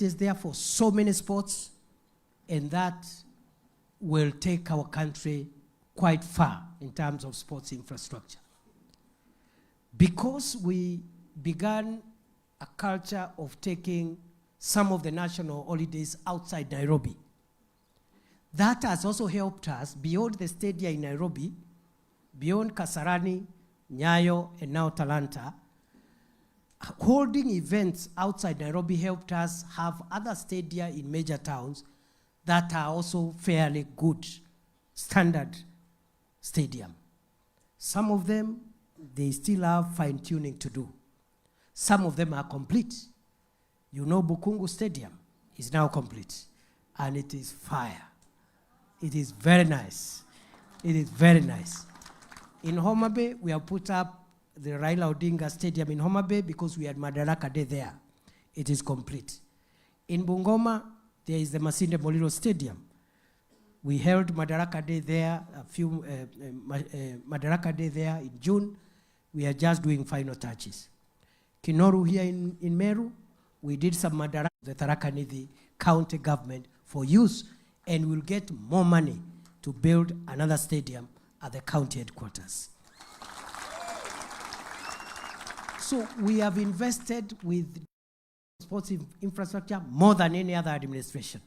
Is there for so many sports, and that will take our country quite far in terms of sports infrastructure. Because we began a culture of taking some of the national holidays outside Nairobi, that has also helped us beyond the stadia in Nairobi, beyond Kasarani, Nyayo, and now Talanta. Holding events outside Nairobi helped us have other stadia in major towns that are also fairly good standard stadium. Some of them, they still have fine-tuning to do. Some of them are complete. You know, Bukungu Stadium is now complete, and it is fire. It is very nice. It is very nice. In Homa Bay, we have put up the Raila Odinga Stadium in Homa Bay because we had Madaraka Day there. It is complete. In Bungoma, there is the Masinde Muliro Stadium. We held Madaraka Day there, a few, Madaraka Day there in June. We are just doing final touches. Kinoru here in Meru, we did some Madaraka, the Tharaka Nithi county government for use, and we'll get more money to build another stadium at the county headquarters. So we have invested with sports infrastructure more than any other administration.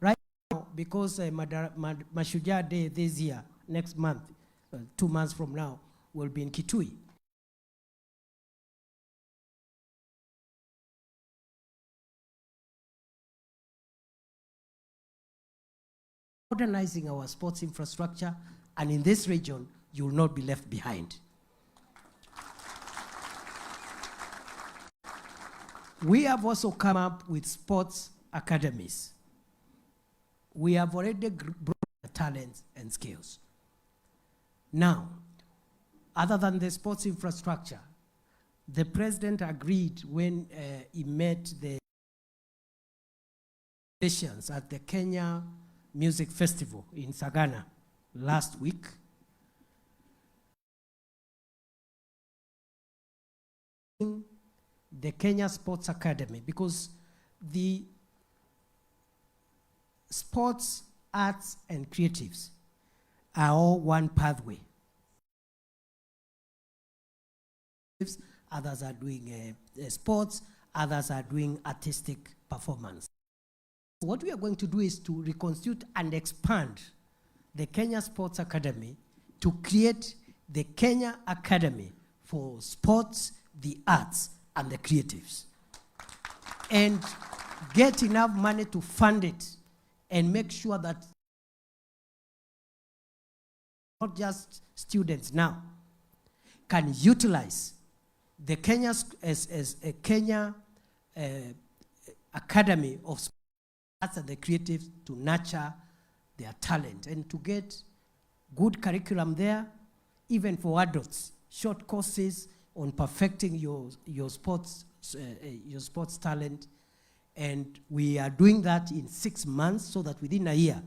Right now, because Mashujaa Day this year, next month, 2 months from now, will be in Kitui. Modernizing our sports infrastructure, and in this region, you will not be left behind. We have also come up with sports academies. We have already brought talents and skills. Now, other than the sports infrastructure, the president agreed when he met the musicians at the Kenya Music Festival in Sagana last week. The Kenya Sports Academy, because the sports, arts, and creatives are all one pathway. Others are doing sports, others are doing artistic performance. What we are going to do is to reconstitute and expand the Kenya Sports Academy to create the Kenya Academy for Sports, the Arts, and the Creatives. And get enough money to fund it and make sure that not just students now can utilize the Kenya as a Kenya Academy of Arts and the Creatives to nurture their talent and to get good curriculum there, even for adults, short courses on perfecting your sports talent. And we are doing that in 6 months so that within a year,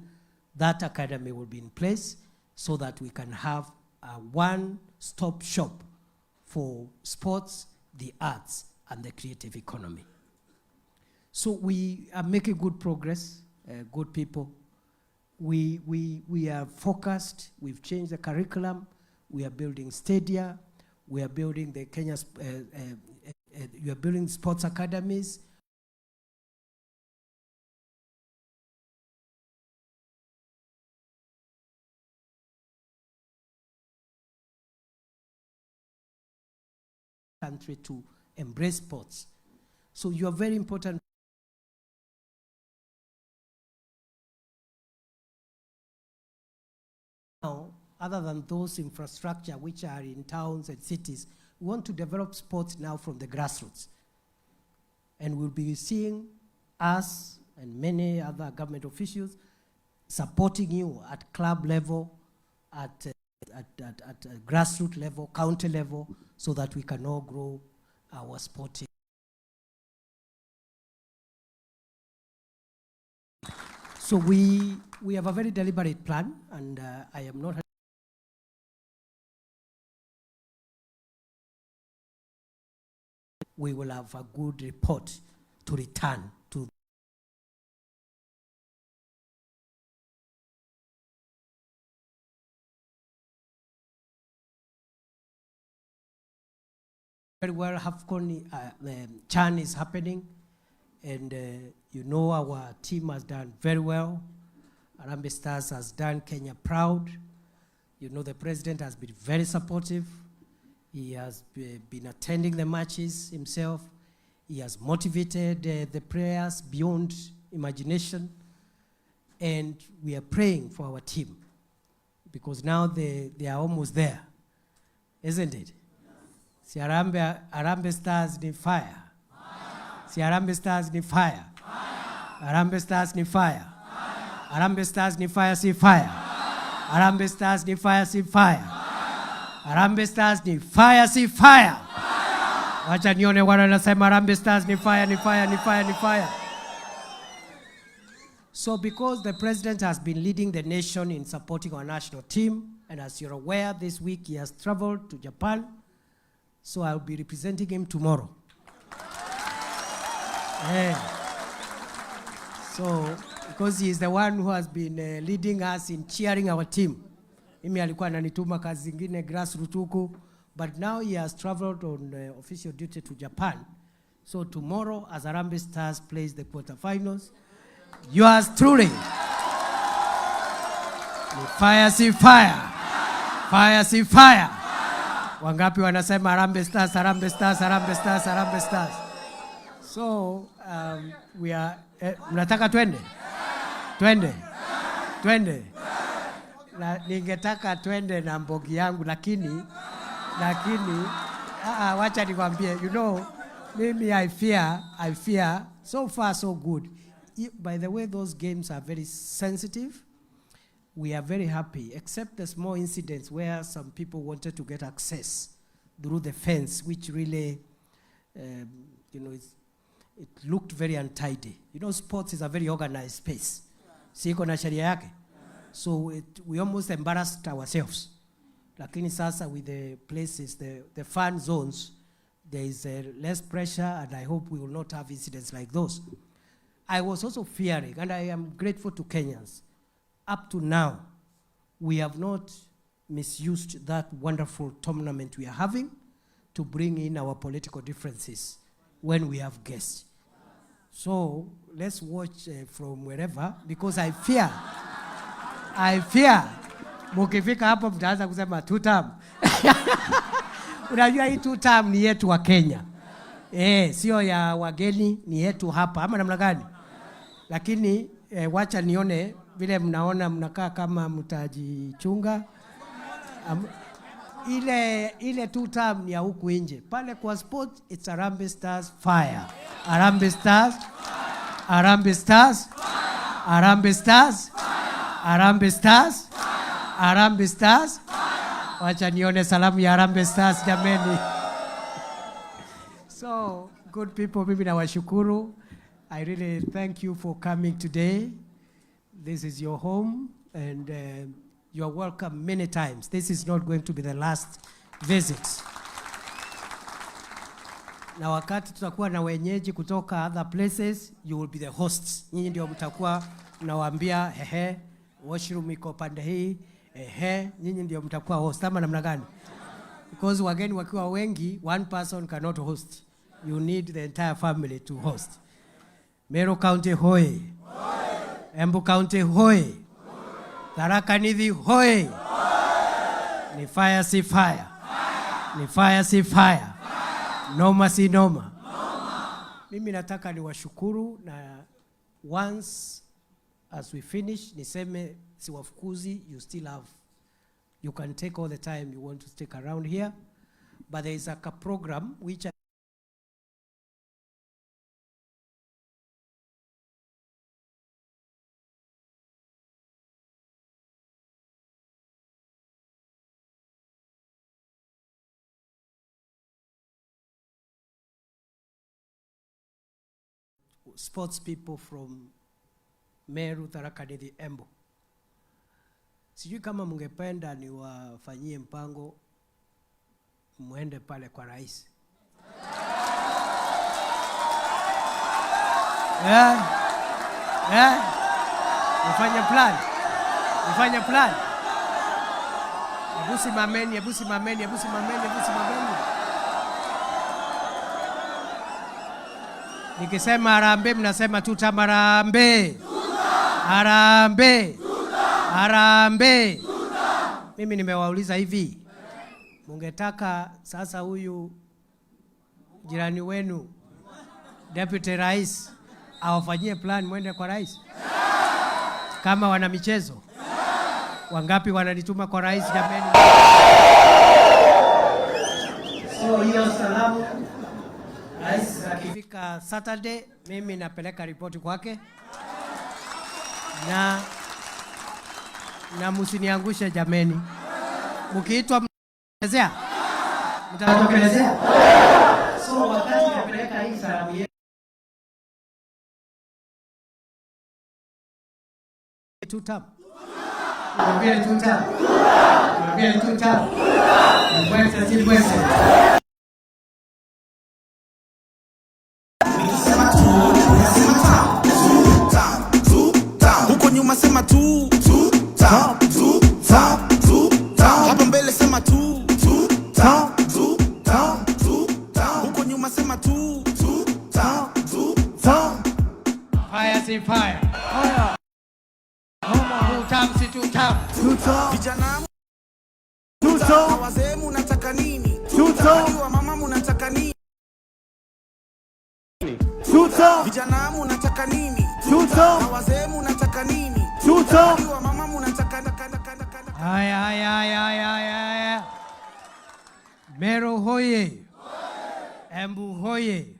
that academy will be in place so that we can have a one-stop shop for sports, the arts, and the creative economy. So we are making good progress, good people. We are focused. We've changed the curriculum. We are building stadia. We are building the Kenya, we are building sports academies. Country to embrace sports. So you are very important. Now, other than those infrastructure which are in towns and cities, we want to develop sports now from the grassroots. And we'll be seeing us and many other government officials supporting you at club level, at grassroots level, county level, so that we can all grow our sporting. So we have a very deliberate plan, and I am not we will have a good report to return to. Very well, AFCON, CHAN is happening, and you know our team has done very well. Harambee Stars has done Kenya proud. You know the president has been very supportive. He has been attending the matches himself. He has motivated the players beyond imagination. And we are praying for our team because now they are almost there, isn't it? Si Harambee Stars ni fire. Si Harambee Stars ni fire. Harambee Stars ni fire. Harambee Stars ni fire, si fire. Harambee Stars ni fire, si fire. Harambee Stars ni fire, si fire. Wacha nione wale wanasema Harambee Stars ni fire, ni fire, ni fire, ni fire. So because the president has been leading the nation in supporting our national team, and as you're aware, this week he has traveled to Japan, so I'll be representing him tomorrow. Yeah. So, because he is the one who has been leading us in cheering our team. Mimi alikuwa ananituma kazi zingine grassroots huku, but now he has traveled on official duty to Japan. So tomorrow, as Harambee Stars plays the quarterfinals, yours truly, ni fire si fire, fire si fire. Wangapi wanasema Harambee Stars, Harambee Stars, Harambee Stars, Harambee Stars? So we are, mnataka twende? Twende? Twende? Na ningetaka twende na mbogi yangu lakini wacha nikwambie, mimi I fear so far so good. By the way, those games are very sensitive. We are very happy, except the small incidents where some people wanted to get access through the fence, which really, it looked very untidy. Sports is a very organized space. Si iko na sheria yake? So we almost embarrassed ourselves. Lakini sasa with the places, the fan zones, there is less pressure, and I hope we will not have incidents like those. I was also fearing, and I am grateful to Kenyans, up to now, we have not misused that wonderful tournament we are having to bring in our political differences when we have guests. So let's watch from wherever, because I fear, mukifika hapo mtaanza kusema two term. Unajua hii two term ni yetu wa Kenya. Sio ya wageni, ni yetu hapa, ama namna gani? Lakini wacha nione vile mnaona mnakaa kama mtajichunga. Ile two term ni ya huku nje. Pale kwa sport it's Harambee Stars fire. Harambee Stars, Harambee Stars, Harambee Stars, Harambee Stars, Harambee Stars. Wacha nione salamu ya Harambee Stars jameni. So, good people, mimi nawashukuru. I really thank you for coming today. This is your home, and you are welcome many times. This is not going to be the last visit. Na wakati tutakuwa na wenyeji kutoka other places, you will be the hosts. Nyinyi ndio mtakuwa mnawaambia, ehe, washroom iko pande hii, ehe, nyinyi ndio mtakuwa host ama namna gani? Because wageni wakiwa wengi, one person cannot host. You need the entire family to host. Meru County hoi. Embu County hoi. Tharaka Nithi hoi. Ni fire si fire. Ni fire si fire. Noma si noma. Mimi nataka niwashukuru na once as we finish niseme siwafukuzi, you still have, you can take all the time you want to stick around here, but there is a program which sports people from Meru, Tharaka Nithi, Embu. Sijui kama mngependa niwafanyie mpango muende pale kwa rais. Yeah. Yeah. Nifanye plan. Nifanye plan. Hebu simameni, hebu simameni, hebu simameni, hebu simameni. Nikisema harambee, mnasema tutam. Harambee, harambee, harambee. Mimi nimewauliza hivi, mungetaka sasa huyu jirani wenu Deputy Rais awafanyie plan mwende kwa rais kama wana michezo? Wangapi wananituma kwa rais jameni? So hiyo salamu, rais akifika Saturday, mimi napeleka ripoti kwake na msiniangushe jameni, mkiitwa mtaelezea, mtatokelezea. So wakati napeleka hii salamu yetu two term. Niambie two term. Niambie two term. Ni bwese si bwese? Nikisema tu, unasema tam, tu, tam, tu, tam. Huko nyuma sema tu, tu, tam, tu, tam, tu, tam. Hapo mbele sema tu, tu, tam, tu, tam, tu, tam. Huko nyuma sema tu, tu, tam, tu, tam. Fire si fire? Two term si two term? Vijana na wazee munataka nini? Hadi wa mama munataka nini? Vijana munataka nini? Na wazee munataka nini? Hadi wa mama munataka Haya, haya, haya, haya, haya, haya. Meru hoye! Embu hoye!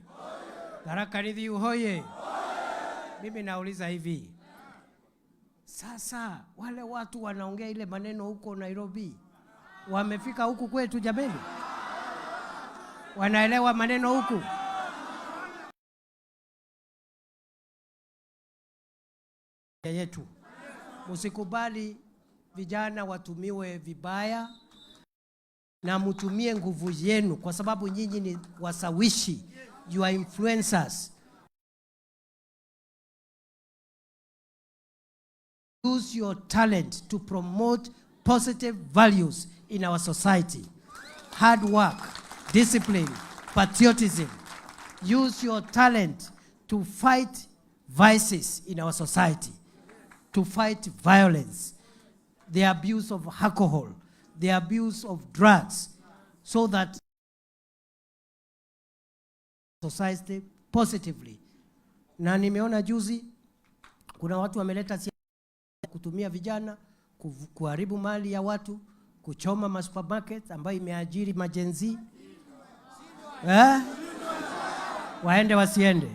Tharaka Nithi hoye! Mimi nauliza hivi. Sasa wale watu wanaongea ile maneno huko Nairobi wamefika huku kwetu jameni? Wanaelewa maneno huku? Yetu. Msikubali vijana watumiwe vibaya na mtumie nguvu yenu, kwa sababu nyinyi ni wasawishi, you are influencers. Use your talent to promote positive values in our society. Hard work, discipline, patriotism. Use your talent to fight vices in our society, to fight violence, the abuse of alcohol, the abuse of drugs, so that society positively. Na nimeona juzi kuna watu wameleta siasa kutumia vijana kuharibu mali ya watu, kuchoma ma supermarket ambayo imeajiri ma Gen Z. Eh? Waende wasiende?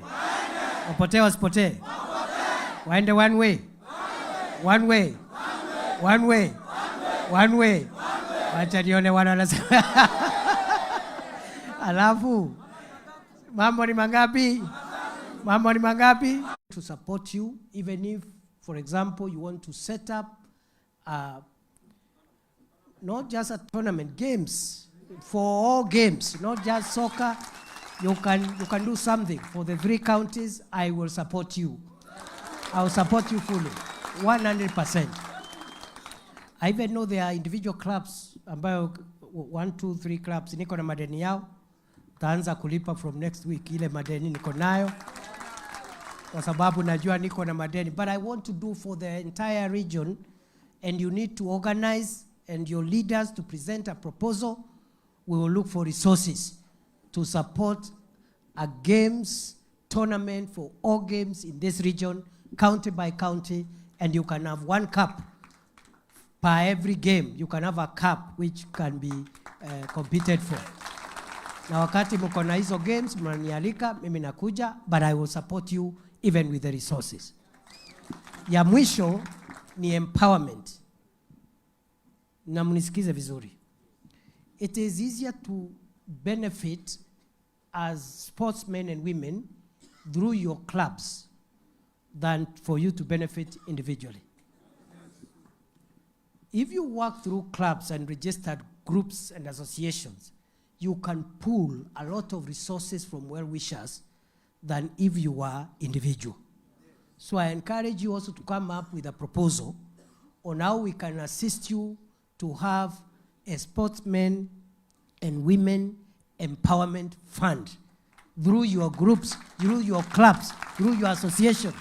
Wapotee wasipotee? Waende one way? One way? One way? One way? Wacha nione wana wanasema. Alafu mambo ni mangapi? Mambo ni mangapi? To support you even if, for example, you want to set up not just a tournament, games, for all games, not just soccer. You can do something for the three counties. I will support you. I will support you fully, 100%. I even know there are individual clubs ambayo one, two, three clubs niko na madeni yao. Taanza kulipa from next week ile madeni niko nayo kwa sababu najua niko na madeni, but I want to do for the entire region, and you need to organize and your leaders to present a proposal. We will look for resources to support a games tournament for all games in this region, county by county, and you can have one cup per every game. You can have a cup which can be competed for. Na wakati mko na hizo games mnanialika, mimi nakuja, but I will support you even with the resources. Ya mwisho ni empowerment, na mnisikize vizuri. It is easier to benefit as sportsmen and women through your clubs than for you to benefit individually. If you work through clubs and registered groups and associations, you can pool a lot of resources from well-wishers than if you are individual. So I encourage you also to come up with a proposal on how we can assist you to have a sportsmen and women empowerment fund. through your groups, through your clubs, through your association.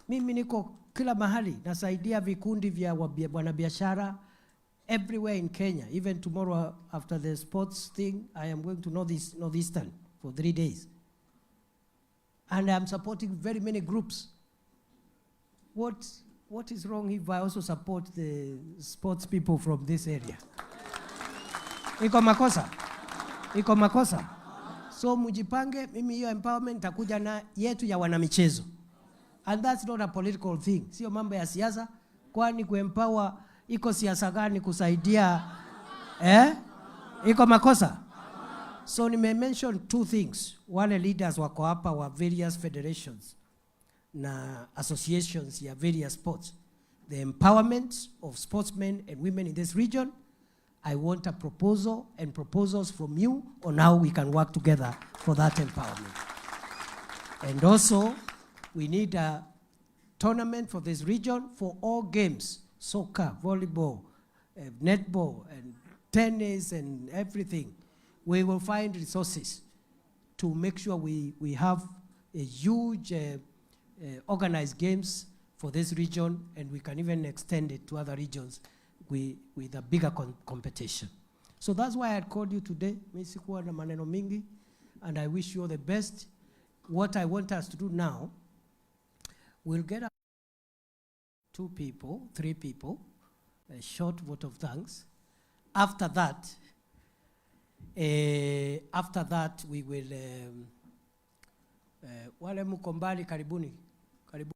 Mimi niko kila mahali nasaidia vikundi vya wanabiashara everywhere in Kenya. Even tomorrow after the sports thing, I am going to Northeastern for 3 days. And I'm supporting very many groups. What is wrong if I also support the sports people from this area? Iko makosa? Iko makosa? So mujipange, mimi hiyo empowerment nitakuja na yetu ya wanamichezo. And that's not a political thing. Sio mambo ya siasa, kwani kuempower iko siasa gani kusaidia? Eh? Iko makosa? So nime mention two things. Wale leaders wako hapa wa various federations na associations ya various sports. The empowerment of sportsmen and women in this region. I want a proposal and proposals from you on how we can work together for that empowerment. And also, we need a tournament for this region for all games, soccer, volleyball, netball, and tennis, and everything. We will find resources to make sure we have a huge organized games for this region, and we can even extend it to other regions with a bigger competition. So that's why I called you today. Mi sikuwa na maneno mingi, and I wish you all the best. What I want us to do now, we'll get up 2 people, 3 people, a short vote of thanks. After that we will, wale mko mbali karibuni. Karibuni.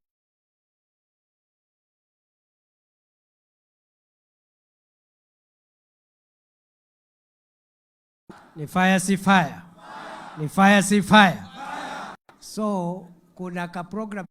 Ni fire si fire. Ni fire si fire. So kuna ka program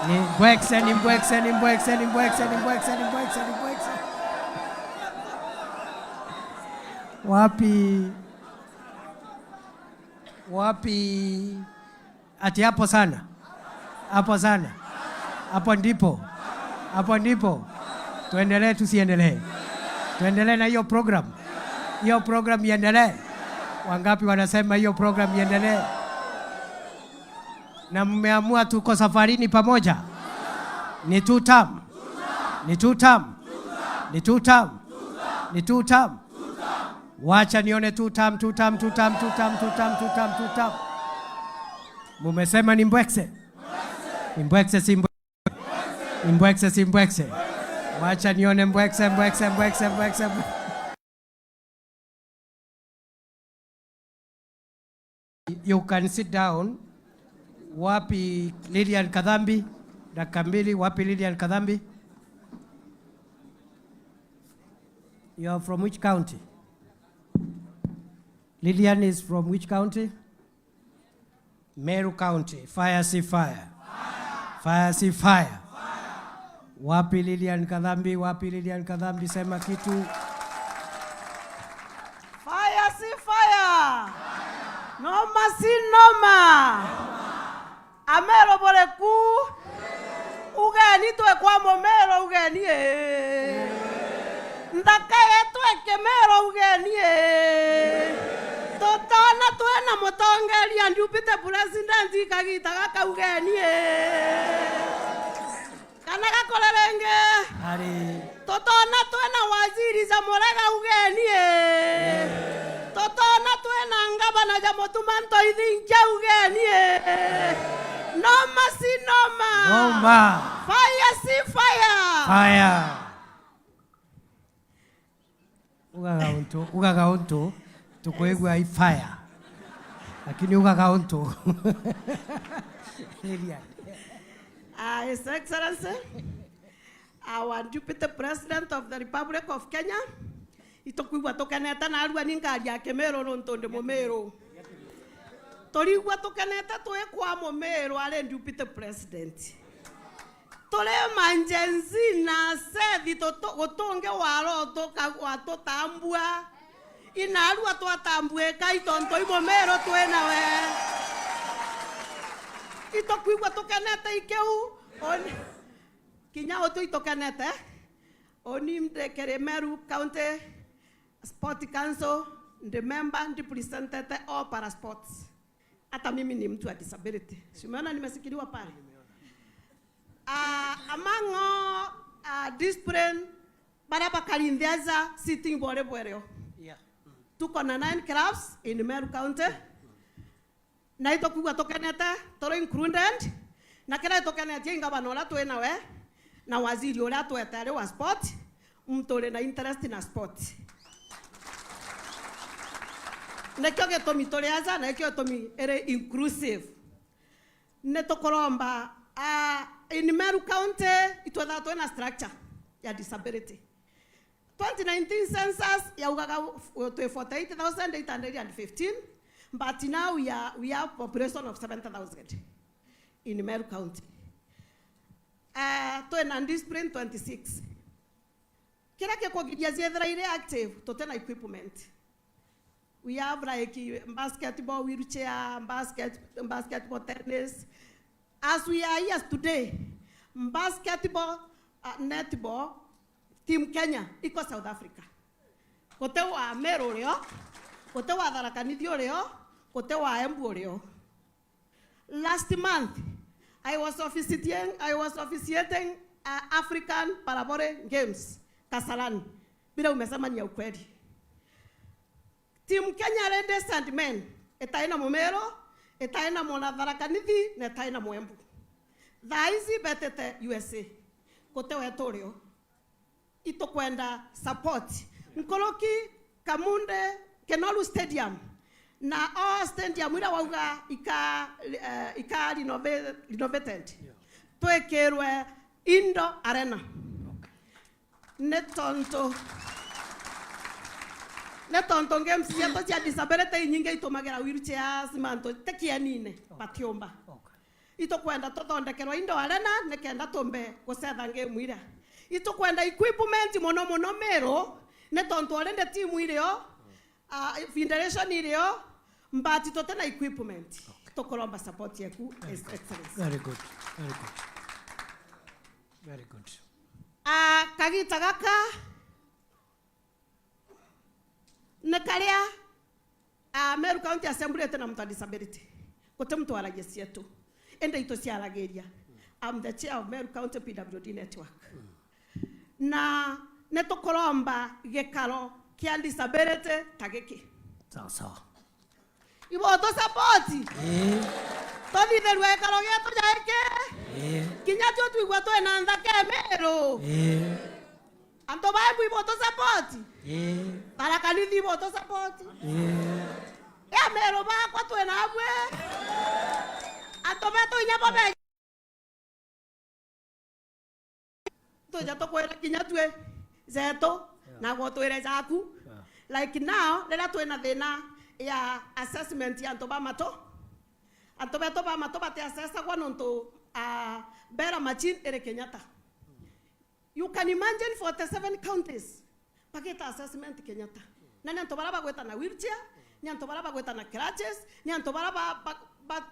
Ni mbwekse, ni mbwekse, ni mbwekse, ni mbwekse, ni mbwekse, ni mbwekse, ni mbwekse. Wapi? Wapi? Ati hapo sana. Hapo sana. Hapo ndipo. Hapo ndipo. Tuendelee tusiendelee? Tuendelee na hiyo program. Hiyo program iendelee. Wangapi wanasema hiyo program iendelee? Na mmeamua tuko safarini pamoja. Ni two term. Ni two term. Ni two term. Ni two term. Wacha nione two term, two term, two term, two term, two term, two term, two term. Mumesema ni mbwekse. Ni mbwekse si mbwekse. Ni mbwekse si mbwekse. Wacha nione mbwekse, mbwekse, mbwekse, mbwekse. You can sit down. Wapi Lilian Kadhambi? Dakika mbili, wapi Lilian Kadhambi? You are from which county? Lilian is from which county? Meru County. Fire si fire. Fire si fire. Wapi Lilian Kadhambi? Wapi Lilian Kadhambi? Sema kitu. Fire si fire. Noma si noma. Amero boreku. Ugeni twe kwa momero ugeni e. Ndakaye twe kemero ugeni e. Totona twe na mutongeria ndiupite president kagita gaka ugeni e. Kana gakorerenge. Ari. Totona twe na waziri za murega ugeni e. Totona twe na ngabana ja mutumanto ithinja ugeni e. Noma si noma. Noma. Fire si fire. Fire. Ugaga untu tukuigua i fire. Lakini ugaga untu. Lilian. His Excellency, our Deputy President of the Republic of Kenya, itokuigua tukenete na arua ni ngari ya Kĩmĩrũ nũntũ ndĩ Mũmĩrũ. Tũrigua tũkenete twĩ kwa Mũmĩrũ arĩ Deputy President. Tule manjenzi na sethi gutunge waro watutambua inarua twatambue kai tonto imo Meru twinawe itokuigua tukenete ikeu kinya utu itokenete oni ndekere Meru County Sport Council ndi member ndi presented all para sports. Hata mimi ni mtu wa disability. Si umeona nimesikiliwa pale. Among all discipline baraba kalindeza sitting bore bwereo. Yeah. Tuko na 9 clubs in Meru County. Na itokuigua tukenete toro included na kira tukenetie ngabana uria twina we na waziri uria twete wa sport mtu uri na interest na sport. Nekio gitumi turiaza na nekio gitumi iri inclusive. Ne tukuromba in Meru County itwethaa twina structure ya disability. 2019 census yaugaga twi 48,815, but now we have population of 7,000 in Meru County. Twina discipline 26. Kira gikugiria ciethira iri active tutena equipment. We have like basketball, wheelchair, basketball, tennis. As we are here today, basketball, netball, Team Kenya iko South Africa. Kote wa Meru rio, kote wa Tharaka Nithi rio, kote wa Embu rio. Last month, I was officiating African Paravolley Games, Kasarani. Bila umesema ni ya ukweli. Team Kenya ladies and men, etaina Mumeru, etaina mwana Tharaka Nithi, na etaina Mwembu. Thaa ici betete USA. Kote wetu rio. Itokwenda support. Nkoroki Kamunde Kenoru Stadium. Na all stadium ira wauga ika renovated. Yeah. Twekirwe Indo Arena. Okay. Ne tonto games cietu cia disability nyingi itumagira wheelchairs manto tekianine batiumba. Okay. Itokwenda tuthondekerwa Indo Arena nikenda tumbe gucetha game ira. Itokwenda equipment mono mono Meru ne tonto already team irio federation irio mbati totena equipment. Okay. Tukoromba support yeku Very is good. excellence. Very good. Very good. Very good. Kagita gaka ne karia Meru County Assembly tena mtu disability. Kote mtu aragia cietu. Ende ito ciaragiria. I'm the chair of Meru County PWD network. Na ne tukoromba gikaro kia disability ta giki. Sawa sawa. Ibo to support. Tothitherua gikaro gietu jaike. Kinya tu tuigua twina nthake Meru. Anto baembu ibo to support. Tharaka Nithi ibo to support. Ya Meru bakwa twina amwe. Anto betu inya bobe. Tuja tukwira kinya tue zetu na gwotwire jaku. Like now rira twina thina ya assessment ya antu ba matu. Antu betu ba matu bate assessagwa nontu bera machine ere Kenyatta. You can imagine 47 counties paketa assessment Kenyatta. Na ni antu bara bagweta na wheelchair, ni antu bara bagweta na crutches, ni antu bara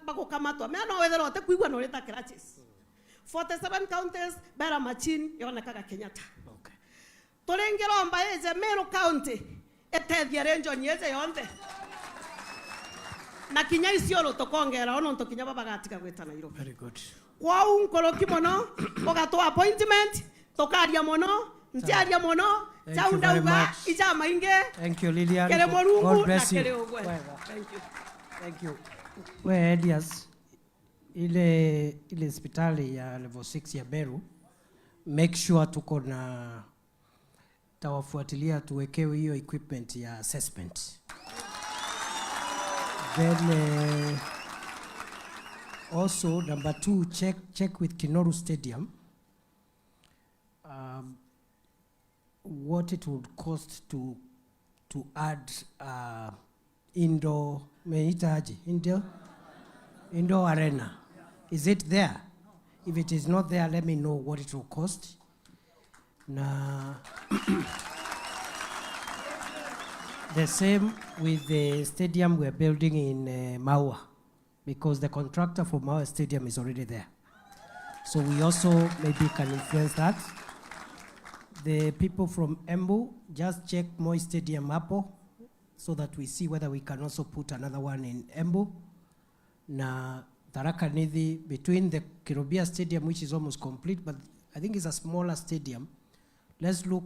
bagukamatwa. Mea no wethera ote kuigua no reta crutches. 47 counties bera machine yonekaga Kenyatta. Okay. Turingiromba eze Meru County etethia region yeze yonthe. Na kinya Isiolo tukongera ono ntukinya babagatika gwita Nairobi. Very good. Kwau nkoroki mono ugatwa appointment tukaria mono ntiaria mono Thank you very chaundauga much. ija mainge. Thank you, Lilian. Kere Morungu God bless na you. kere Ogwe. Wega. Thank you. Thank you. We Elias, ile hospitali ya level 6 ya Meru, make sure tuko na tawafuatilia tuwekewe hiyo equipment ya assessment. Then also number 2, check with Kinoru Stadium what it would cost to add indoor, meitaji, indoor arena. Is it there? If it is not there, let me know what it will cost. Na the same with the stadium we're building in Maua, because the contractor for Maua Stadium is already there. So we also maybe can influence that. The people from Embu, just check Moi Stadium hapo so that we see whether we can also put another one in Embu. Na Tharaka Nithi, between the Kirobia Stadium, which is almost complete, but I think it's a smaller stadium. Let's look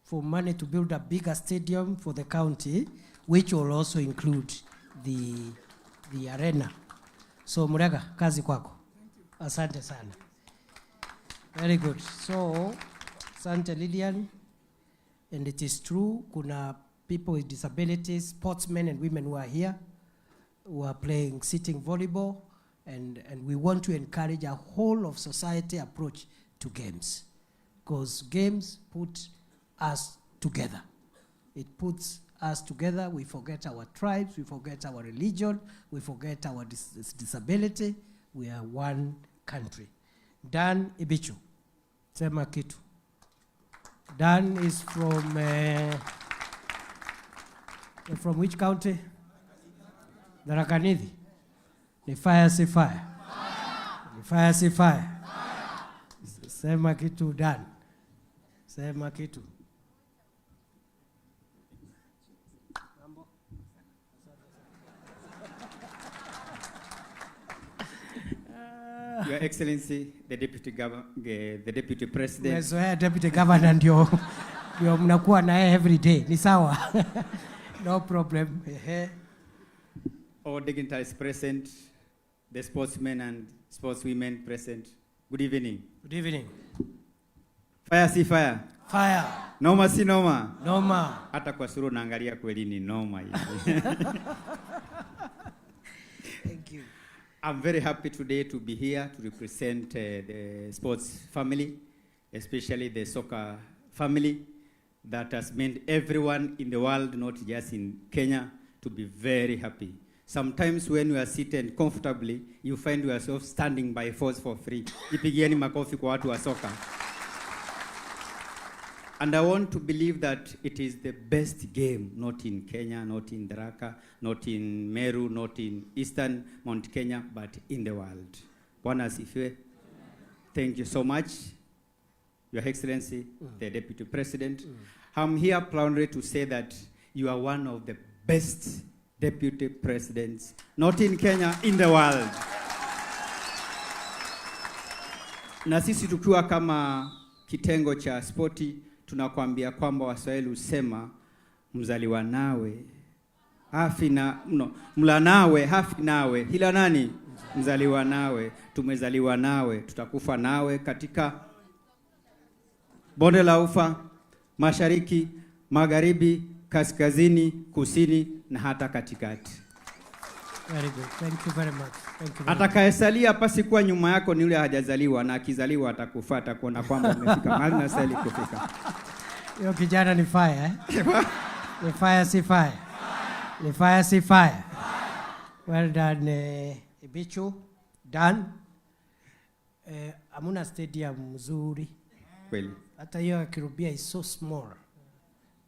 for money to build a bigger stadium for the county, which will also include the arena. So Murega, kazi kwako. Asante sana. Very good. So, asante Lilian. And it is true, kuna people with disabilities, sportsmen and women who are here, who are playing sitting volleyball, and we want to encourage a whole of society approach to games. Because games put us together. It puts us together. We forget our tribes, we forget our religion, we forget our disability. We are one country. Dan Ibichu, sema kitu. Dan is from which county? Tharaka Nithi. Ni fire si fire? Ni fire si fire? Sema kitu, Dan. Sema kitu. Your Excellency, the Deputy President. Umezoea Deputy Governor ndio mnakuwa naye every day. Ni sawa. No problem. Ehe. All dignitaries present, the sportsmen and sportswomen present. Good evening. Good evening. Fire si fire. Fire. Noma si noma. Noma. Hata kwa sura unaangalia kweli ni noma hivi. Thank you. I'm very happy today to be here to represent the sports family, especially the soccer family that has made everyone in the world, not just in Kenya, to be very happy. Sometimes when you are seated comfortably, you find yourself standing by force for free. Ipigieni makofi kwa watu wa soka. And I want to believe that it is the best game, not in Kenya, not in Tharaka, not in Meru, not in Eastern Mount Kenya, but in the world. Bwana asifiwe. Thank you so much, Your Excellency, the Deputy President. I'm here proudly to say that you are one of the best deputy presidents, not in Kenya, in the world. Na sisi tukiwa kama kitengo cha spoti tunakwambia kwamba Waswahili husema mzaliwa nawe hafi na no, mla nawe hafi nawe, ila nani? Mzaliwa nawe. Tumezaliwa nawe, tutakufa nawe katika bonde la Ufa, mashariki, magharibi, kaskazini, kusini na hata katikati. Very good. Thank you very much. Thank you very much. Atakayesalia pasi kuwa nyuma yako ni yule hajazaliwa, na akizaliwa atakufuata kuona kwamba umefika mahali unastahili kufika. Hiyo kijana ni fire, eh? Ni fire si fire? Ni fire si fire? Well done, Ibichu. Dan. Hamuna stadium mzuri. Kweli. Hata hiyo ya Kirubia is so small.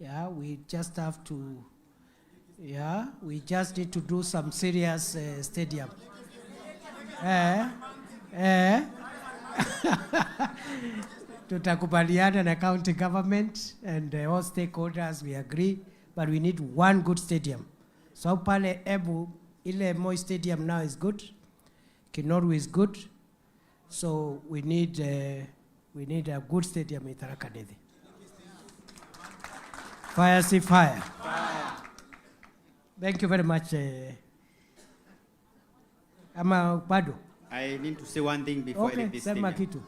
Yeah, we just have to, yeah, we just need to do some serious stadium. Tutakubaliana na county government and all stakeholders, we agree, but we need one good stadium. So pale Embu, ile Moi Stadium now is good, Kinoru is good, so we need a good stadium in Tharaka Nithi. Fire si fire. Thank you very much. Ama bado? I need to say one thing before I Okay, leave this sema stadium. kitu.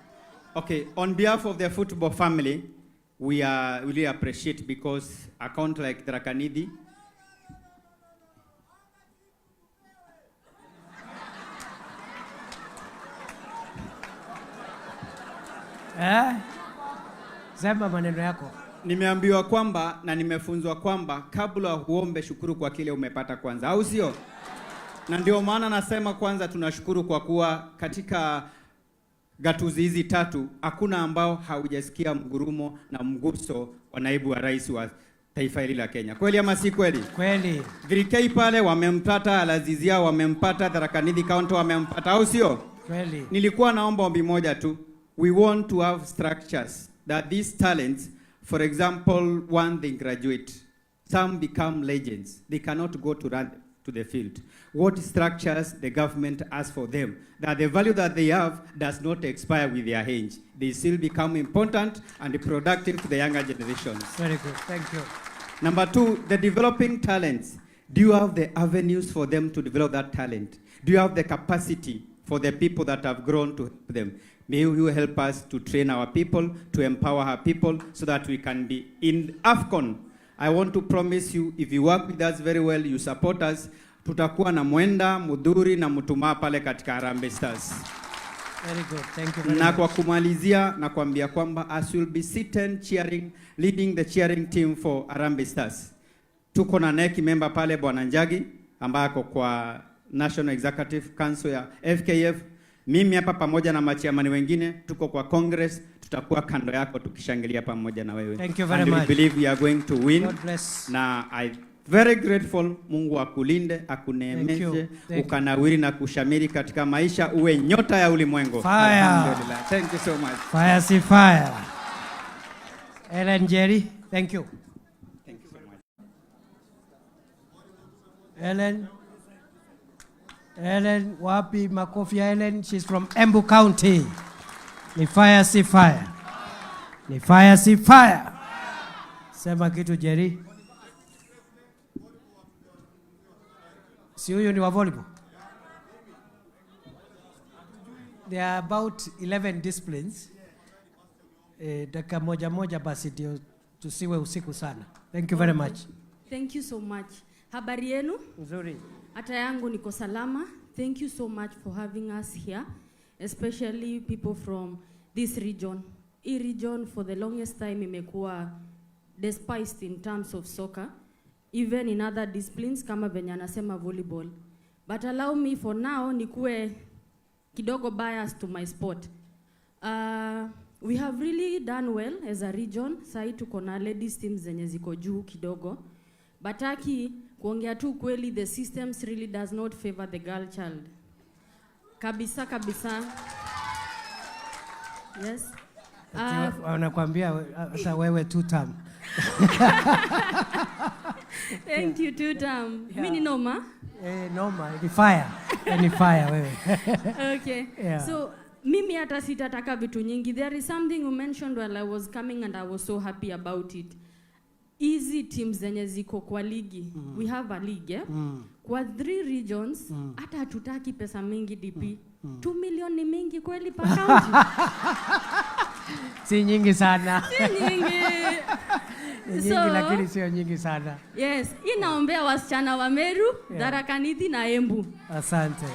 Okay, on behalf of the football family, we are really appreciate because a country like Tharaka Nithi Eh? Sema maneno yako. Nimeambiwa kwamba na nimefunzwa kwamba kabla huombe shukuru kwa kile umepata kwanza, au sio? Na ndio maana nasema kwanza tunashukuru kwa kuwa katika Gatuzi hizi tatu hakuna ambao haujasikia mgurumo na mguso wa naibu wa rais wa taifa hili la Kenya. Kweli ama si kweli? Kweli. 3K pale wamempata, Alazizia wamempata, Tharaka Nithi County wamempata, au sio? Kweli. Nilikuwa naomba ombi moja tu. We want to have structures that these talents, for example, one, they graduate. Some become legends. They cannot go to run to the field. What structures the government has for them, that the value that they have does not expire with their age. They still become important and productive to the younger generations. Very good. Thank you. Number two, the developing talents. Do you have the avenues for them to develop that talent? Do you have the capacity for the people that have grown to help them? May you help us to train our people, to empower our people, so that we can be in AFCON. I want to promise you, if you work with us very well, you support us, tutakuwa na Mwenda, Mudhuri na Mutuma pale katika Harambee Stars. Very good. Thank you very Na much. kwa kumalizia na kuambia kwamba as you'll be sitting cheering, leading the cheering team for Harambee Stars. Tuko na NEC member pale Bwana Njagi ambaye ako kwa National Executive Council ya FKF. Mimi hapa pamoja na machairman wengine tuko kwa Congress, tutakuwa kando yako tukishangilia pamoja na wewe. Thank you very And much. we believe we are going to win. God bless. Na I very grateful. Mungu akulinde, akuneemeshe, Thank you. Thank you. Ukanawiri na kushamiri katika maisha, uwe nyota ya ulimwengu. Fire. Alhamdulillah. Thank you so much. Fire si fire. Ellen Jerry, thank you. Thank you so much. Ellen. Ellen, wapi makofi ya Ellen? She's from Embu County. Ni fire si fire. Ni fire si fire. Sema kitu, Jerry. Si huyu ni wa volleyball? There are about 11 disciplines. Dakika moja moja basi ndio tusiwe usiku sana. Thank you very much. Thank you so much. Habari yenu? Nzuri. Hata yangu niko salama. Thank you so much for having us here, especially people from this region. Hii region for the longest time imekuwa despised in terms of soccer, even in other disciplines kama venye anasema volleyball. But allow me for now nikuwe kidogo biased to my sport. We have really done well as a region. Sahi tuko na ladies teams zenye ziko juu kidogo. But aki kuongea tu kweli, the systems really does not favor the girl child. Kabisa kabisa. Yes. Wanakuambia hata wewe two term. Thank you, two term. Yeah. Mi ni noma. Eh, noma, ni fire. Ni fire wewe. Okay. Yeah. So mimi hata sitataka vitu nyingi. There is something you mentioned while I was coming and I was so happy about it. Hizi teams zenye ziko kwa ligi. We have a league, eh? Kwa three regions hata hatutaki pesa mingi, DP. 2 million ni mingi kweli per county? Si nyingi sana. Si nyingi. Ni nyingi lakini sio nyingi sana. Yes, inaombea wasichana wa Meru, Tharaka Nithi na Embu. Asante.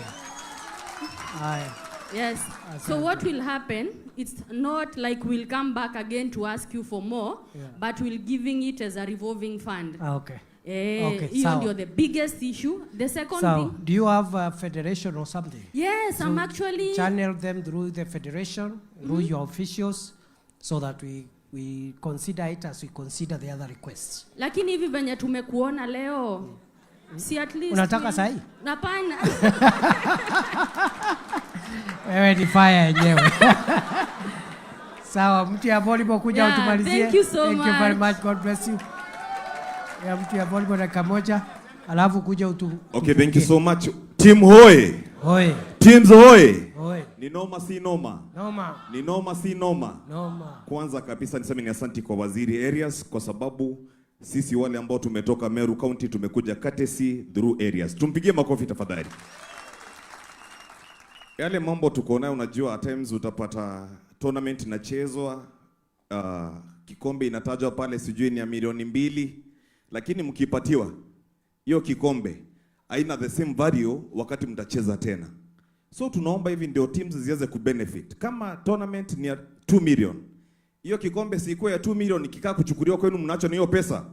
Haya. Yes. So what will happen, it's not like we'll come back again to ask you for more, but we'll giving it as a revolving fund. Ah, okay. Eh, Okay, hiyo sawa. ndio the biggest issue. The second So, thing, do you have a federation or something? Yes, I'm So actually channel them through the federation, through your officials, so that we consider it as we consider the other requests. Lakini hivi venye tumekuona leo, si at least Unataka sahi? Hapana. Wewe ni fire yenyewe. Sawa, mtu ya volleyball kuja Yeah, utumalizie. thank you so Thank you very much. much. God bless you. Ya mtu ya volleyball dakika moja, alafu kuja utu. Okay, thank you so much. Team hoye. Hoye. Teams hoye. Hoye. Ni noma si noma? Noma. Ni noma si noma? Noma. Kwanza kabisa niseme ni asanti kwa Waziri Arias kwa sababu sisi wale ambao tumetoka Meru County tumekuja courtesy through Arias. Tumpigie makofi tafadhali. Yale mambo tuko nayo, unajua at times utapata tournament inachezwa, kikombe inatajwa pale sijui ni ya milioni 2, lakini mkipatiwa hiyo kikombe haina the same value wakati mtacheza tena. So tunaomba hivi ndio teams ziweze kubenefit. Kama tournament ni ya 2 million, hiyo kikombe si ikuwe ya 2 million, ikikaa kuchukuliwa kwenu mnacho ni hiyo pesa,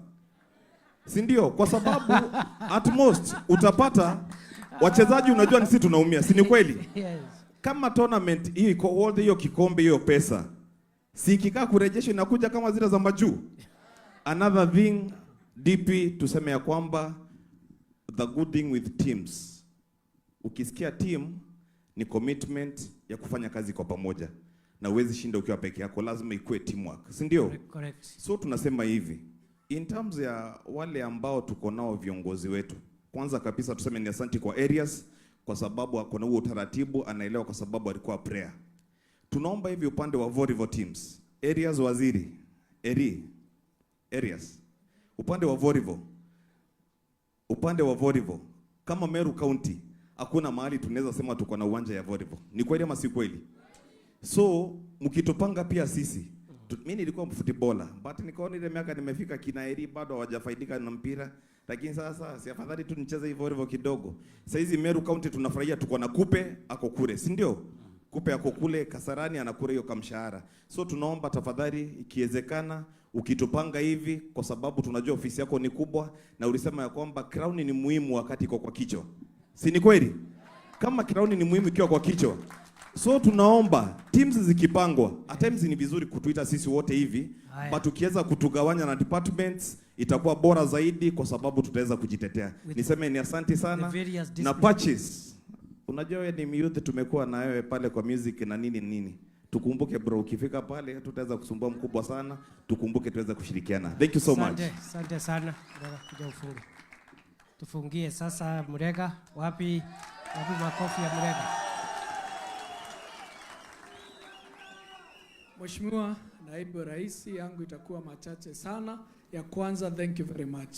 si ndio? Kwa sababu at most utapata wachezaji, unajua ni sisi tunaumia, si ni kweli? Yes. Kama tournament hiyo iko worth hiyo kikombe, hiyo pesa, si ikikaa kurejeshwa inakuja kama zile za majuu. Another thing, DP, tuseme ya kwamba the good thing with teams, ukisikia team ni commitment ya kufanya kazi kwa pamoja, na huwezi shinda ukiwa peke yako, lazima ikuwe teamwork, si ndio? Correct. So tunasema hivi, in terms ya wale ambao tuko nao viongozi wetu, kwanza kabisa tuseme ni asanti kwa areas, kwa sababu ako na huo utaratibu, anaelewa kwa sababu alikuwa prayer. Tunaomba hivi upande wa volleyball teams, areas waziri, eri, areas, upande wa volleyball, upande wa volleyball kama Meru County hakuna mahali tunaweza sema tuko na uwanja ya volleyball. Ni kweli ama si kweli? So mkitupanga pia sisi, mimi nilikuwa footballer but nikaona ile miaka nimefika kina Eri bado hawajafaidika na mpira, lakini sasa si afadhali tu nicheze hivyo hivyo kidogo. Sasa hizi Meru County tunafurahia tuko na Kupe ako kule, si ndio? Kupe ako kule Kasarani anakula hiyo kamshahara. So tunaomba tafadhali, ikiwezekana ukitupanga hivi, kwa sababu tunajua ofisi yako ni kubwa, na ulisema ya kwamba crown ni muhimu wakati iko kwa kichwa, si ni kweli? Kama crown ni muhimu ikiwa kwa kichwa, so tunaomba teams zikipangwa, at times ni vizuri kutuita sisi wote hivi, Haya. but ukiweza kutugawanya na departments itakuwa bora zaidi, kwa sababu tutaweza kujitetea. With Niseme ni asante sana the various na disciplines. patches. Unajua wewe ni youth, tumekuwa na wewe pale kwa music na nini nini. Tukumbuke bro, ukifika pale tutaweza kusumbua mkubwa sana, tukumbuke tuweze kushirikiana. Thank you so much. Asante, asante sana. Murega, kuja ufunge. Tufungie sasa Murega, wapi wapi makofi ya Murega? Mheshimiwa Naibu Rais, yangu itakuwa machache sana. Ya kwanza, thank you very much.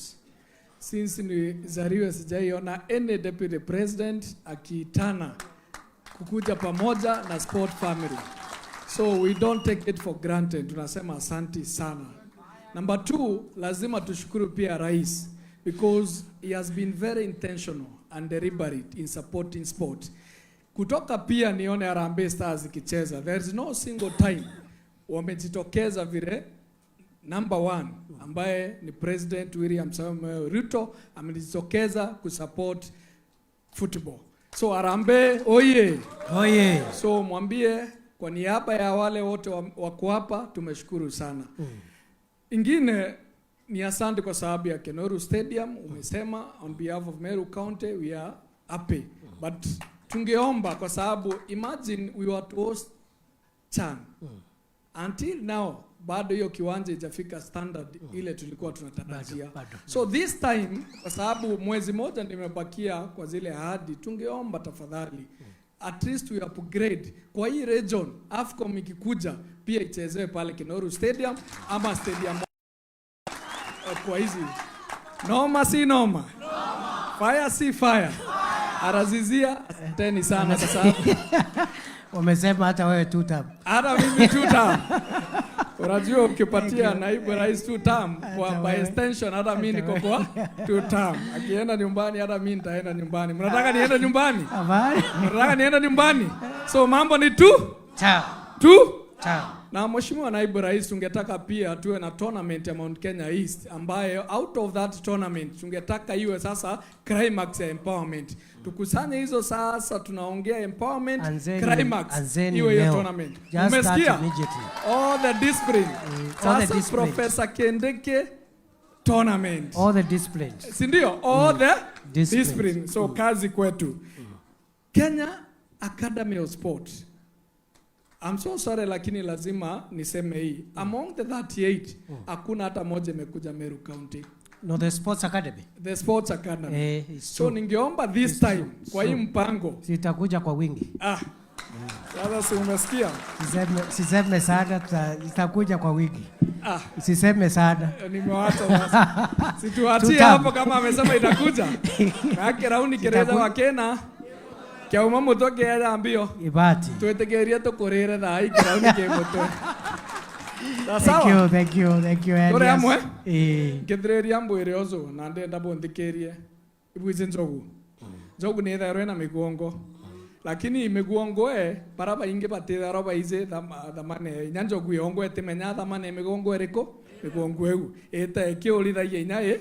Since nizaliwe sijaiona any deputy president akiitana kukuja pamoja na sport family. So we don't take it for granted. Tunasema asanti sana. Number two, lazima tushukuru pia rais because he has been very intentional and deliberate in supporting sport. Kutoka pia nione Harambee Stars ikicheza, there is no single time wamejitokeza vile number one ambaye ni President William Samoei Ruto amejitokeza kusupport football. So Harambee oye! Oye. So mwambie kwa niaba ya wale wote wako hapa tumeshukuru sana. Ingine ni asante kwa sababu ya Kenoru Stadium umesema on behalf of Meru County we are happy. But tungeomba kwa sababu imagine we were to host CHAN. Until now bado hiyo kiwanja haijafika standard ile tulikuwa tunatarajia. Bado, bado. So this time kwa sababu mwezi moja nimebakia kwa zile ahadi, tungeomba tafadhali at least we upgrade kwa hii region. AFCON ikikuja pia ichezewe pale Kenoru Stadium ama stadium kwa hizi noma si noma, fire si fire. Arazizia, asanteni sana kwa sababu Wamesema hata wewe two term. hata mimi two term. Unajua ukipatia naibu rais two term kwa Hata by wewe. extension hata mimi Hata niko kwa two term. Akienda nyumbani hata mimi nitaenda nyumbani. Mnataka niende nyumbani? Habari? Mnataka niende nyumbani? So mambo ni tu Chao. tu. Chao. Na Mheshimiwa Naibu Rais, tungetaka pia tuwe na tournament ya Mount Kenya East ambayo out of that tournament tungetaka iwe sasa climax ya empowerment. Tukusanye hizo sasa, tunaongea empowerment Anzeni, climax anzeni iwe hiyo leo. tournament. Just start Umesikia? immediately. All the discipline. All the Sasa disciplines. Professor Kindiki tournament. All the disciplines. Si ndio? All the Disciplines. discipline. So kazi kwetu. Kenya Academy of Sport. I'm so sorry lakini lazima niseme hii. Among the 38 hakuna hata moja imekuja Meru County. No, the Sports Academy. The Sports Academy. Eh, it's So true. ningeomba this It's time true. kwa hii True. mpango. Zitakuja kwa wingi. Ah. Sasa si umesikia? Siseme sana, zitakuja kwa wingi. Ah. Siseme sana. Nimewacha sasa. Situachie Two term. hapo kama amesema itakuja. Maana raundi kereza wa Kena. Kyauma mutoke ya ambio. Ibati. Twetigeria tukurire thaa hii kirauni ki mutwe. Thank Sawa. you, thank you, thank you. Turi Elias. hamwe? Eh. Ngithireria mbwire ucu na ndenda bunthikirie ibwici njogu. Njogu ni itherwo ina migongo. Lakini migongo e bara baingi batitherwo baici thamane inya njogu yongo itimenya thamane migongo iriku migongo eu ite ikiurithagia inya i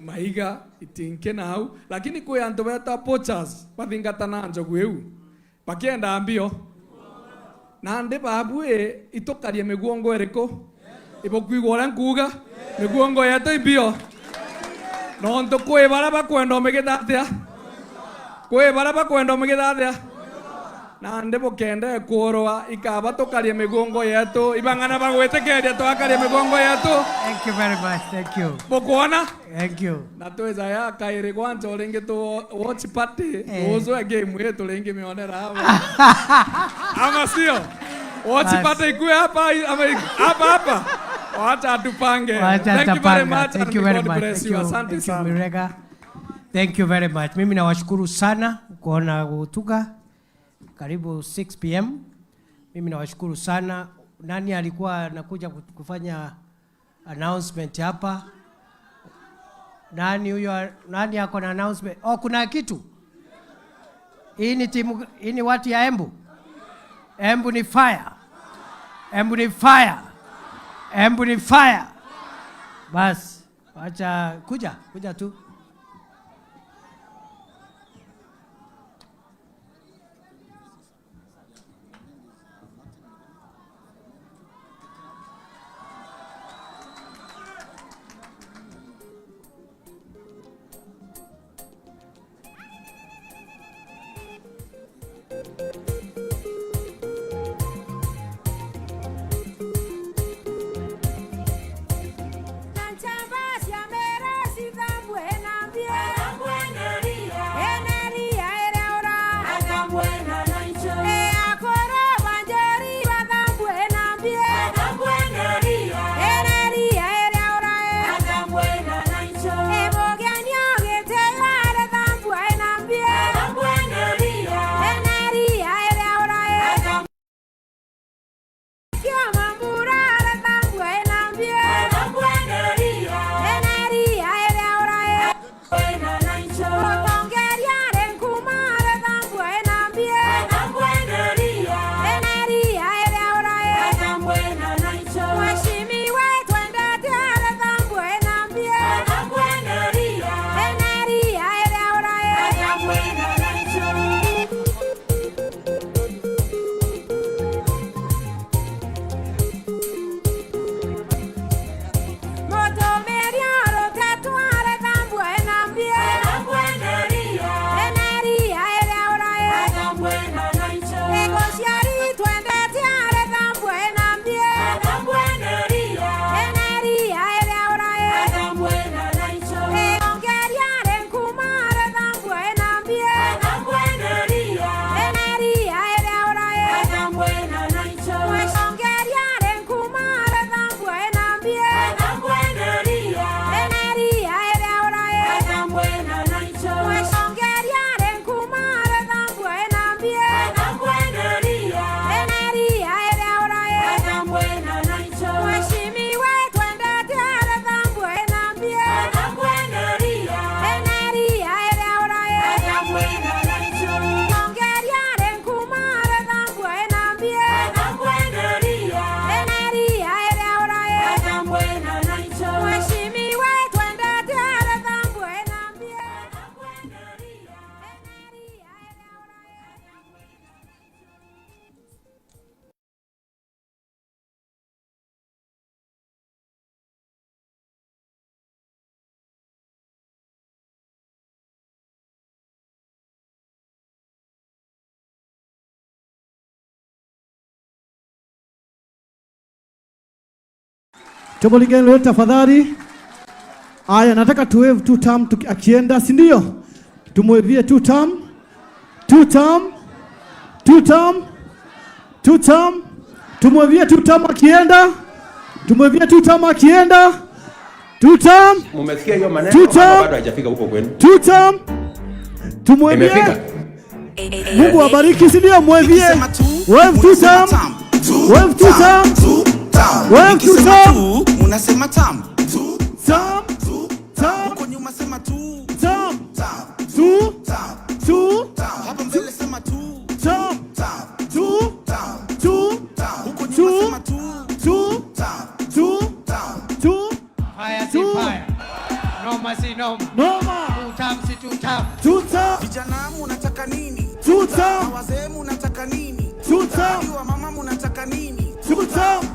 maiga itinki na hau lakini kwi antu beta poachers bathingatana njogu eu. Bakienda mbio. Na ndi babue itokarie miguongo eriko. Ibokuigwa uria nkuga miguongo yetu imbio. Nontu kwi baria bakwenda omigita atia? Kwi baria bakwenda omigita atia? Na ndi bukende kurwa ikaba tukarie migongo yetu ibang'ana bagwitikiria twakarie migongo yetu. Thank you very much. Thank you. Bukuona? Thank you. Na tweza ya kairi kwanza ringi tu watch party uzwe game yetu ringi mionera hapa. Ama sio? Watch party ikue hapa ama hapa hapa. Wacha tupange. Wacha Thank you very much. Thank you very much. Bless you. Asante sana. Mirega. Thank you very much. Mimi nawashukuru sana kuona kutuka karibu 6 p.m. Mimi nawashukuru sana. Nani alikuwa anakuja kufanya announcement hapa? Nani huyo? Nani ako na announcement? Oh, kuna kitu. Hii ni timu, hii ni watu ya Embu. Embu ni fire. Embu ni fire. Embu ni fire. Bas, wacha kuja, kuja tu. Chombo lingine lolote tafadhali. Aya, nataka tu wave two term akienda, si ndio? Tumwevie two term. Two term. Two term. Two term. Tumwevie two term akienda. Tumwevie two term akienda. Two term. Mumesikia hiyo maneno? Two term. Bado haijafika huko kwenu. Two term. Tumwevie. Imefika. Mungu awabariki, si ndio? Mwevie. Wave two term. Wave two term. Wave two term. Unasema tam. Tam. Tam. Huko nyuma sema tu. Tam. Tam. Tu. Tam. Tu. Tam. Hapa mbele sema tu. Tam. Tam. Tu. Tam. Tu. Tam. Huko nyuma sema tu. Tu. Tam. Tu. Tam. Tu. Fire si fire. Noma si noma. Noma. Two term si two term. Two term. Vijana munataka nini? Two term. Wazee munataka nini? Two term. Wa mama munataka nini? Two term.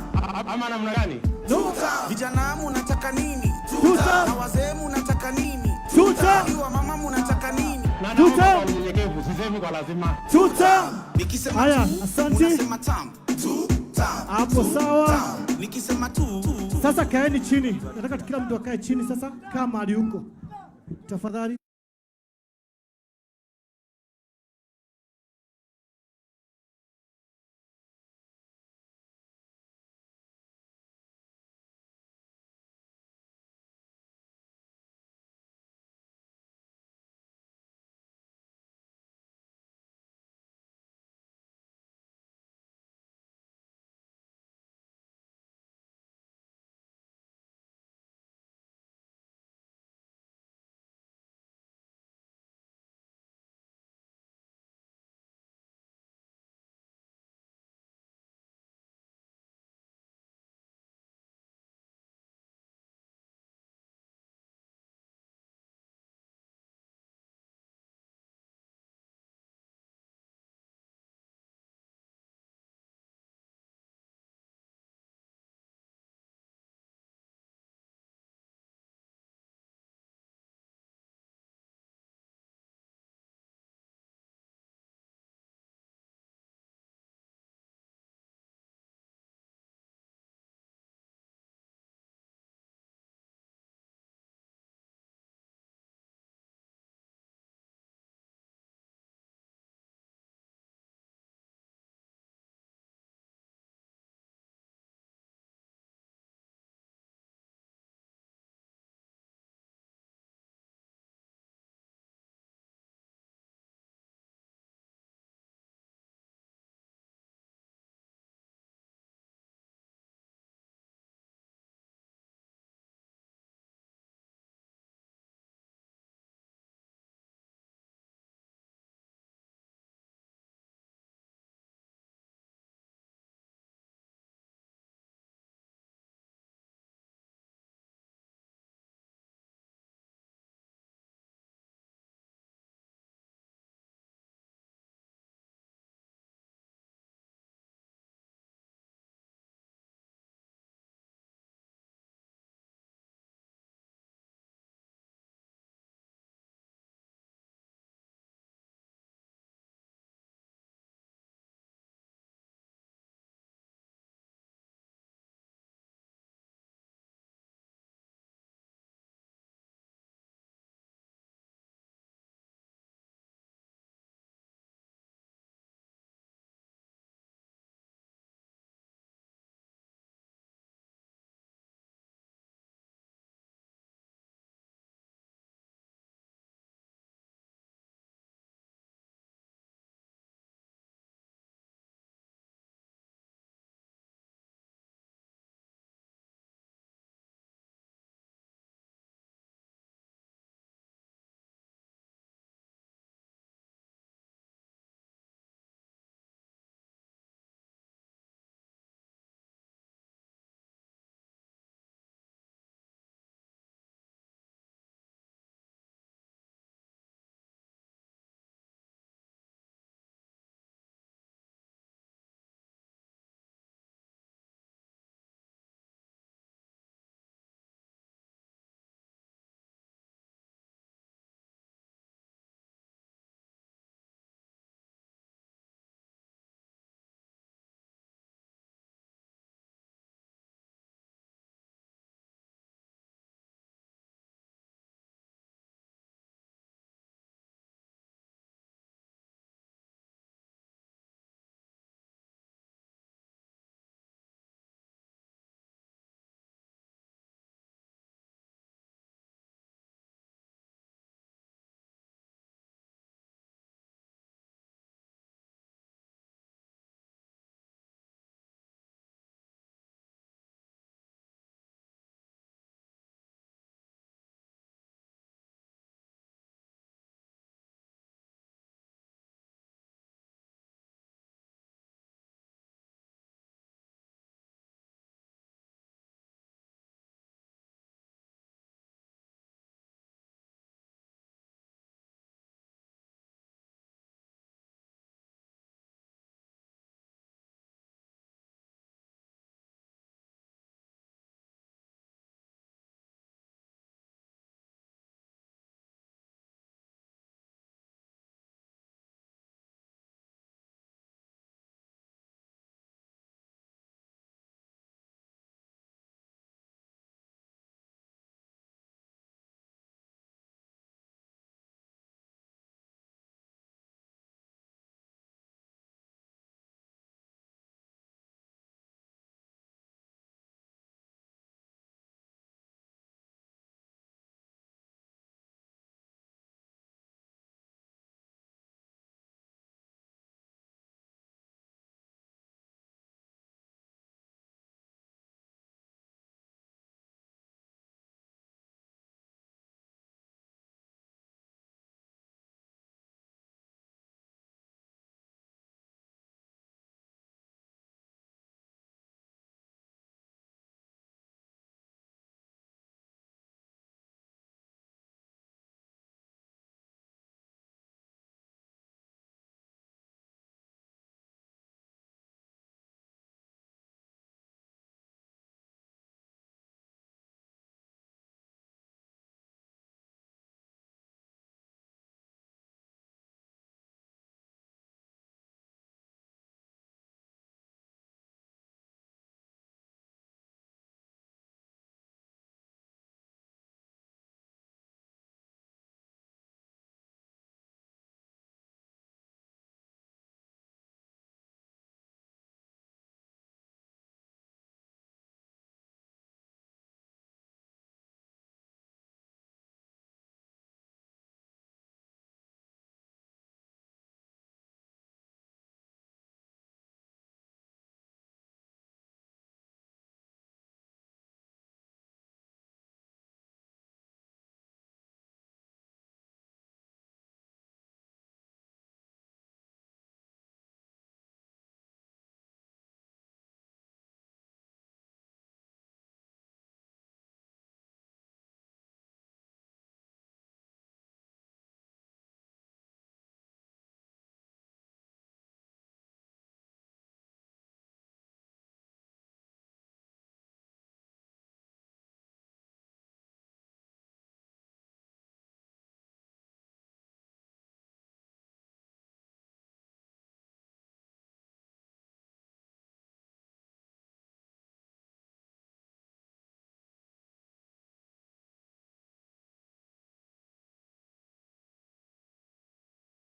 Ama namna gani? No. Vijana munataka nini? Two term. Na wazee munataka nini? Two term. Wa mama munataka nini? Na Two naomba kwa term. unyenyekevu, sisemi kwa lazima. Two term. Nikisema Haya, tu, asante. munasema tam. Tu, tam. Hapo tu, sawa. tam. Nikisema tu, Sasa kaeni chini, nataka kila mtu akae chini sasa, kaa mahali huko tafadhali.